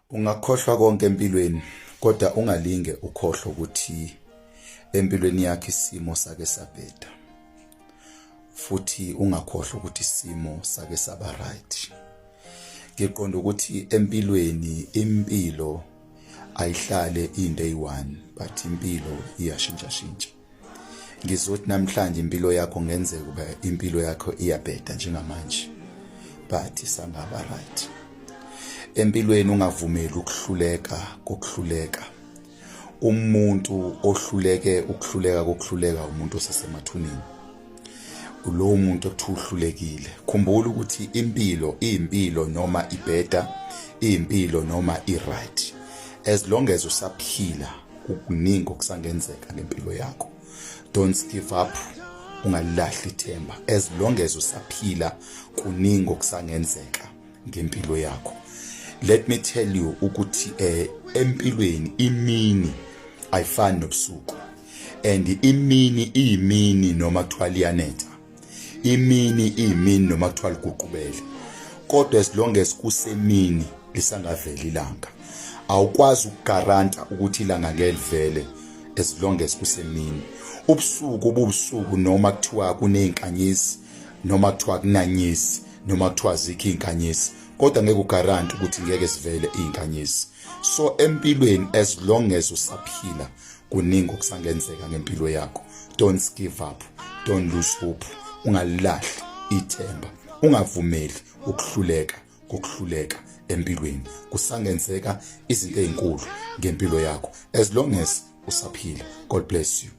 Ungakhohlwa konke empilweni kodwa ungalinge ukhohlwe ukuthi empilweni yakho isimo sake sabheda. Futhi ungakhohlwa ukuthi isimo sake saba right. Ngiqonda ukuthi empilweni impilo ayihlale into eyi-one but impilo iyashintshashintsha. Ngizothi namhlanje impilo yakho ngenzeka uba impilo yakho iyabheda njengamanje but isangaba right. Empilweni ungavumeli ukuhluleka kokuhluleka. Umuntu ohluleke ukuhluleka kokuhluleka umuntu osesemathuneni. Lowo muntu okuthiwa uhlulekile. Khumbula ukuthi impilo iyimpilo noma ibheda, iyimpilo noma i-right. As long as usaphila kukuningi okusangenzeka ngempilo yakho. Don't give up, ungalilahli ithemba. As long as usaphila kuningi okusangenzeka ngempilo yakho. Let me tell you ukuthi empilweni imini ayifani nobusuku. And imini iyimini noma kuthiwa liyanetha. Imini iyimini noma kuthiwa liguqubele. Kodwa as long as kusemini lisangaveli ilanga, awukwazi ukugaranta ukuthi ilanga ngeke livele as long as kusemini. Ubusuku bubusuku noma kuthiwa kunezinkanyezi, noma kuthiwa kunanyezi, noma kuthiwa zikho izinkanyezi, kodwa ngeke ugarante ukuthi ngeke sivele izinkanyezi. So empilweni as long as usaphila kuningi okusangenzeka ngempilo yakho. Don't give up, don't lose hope, ungalilahli ithemba, ungavumeli ukuhluleka kokuhluleka empilweni. Kusangenzeka izinto ezinkulu ngempilo yakho as long as usaphila. God bless you.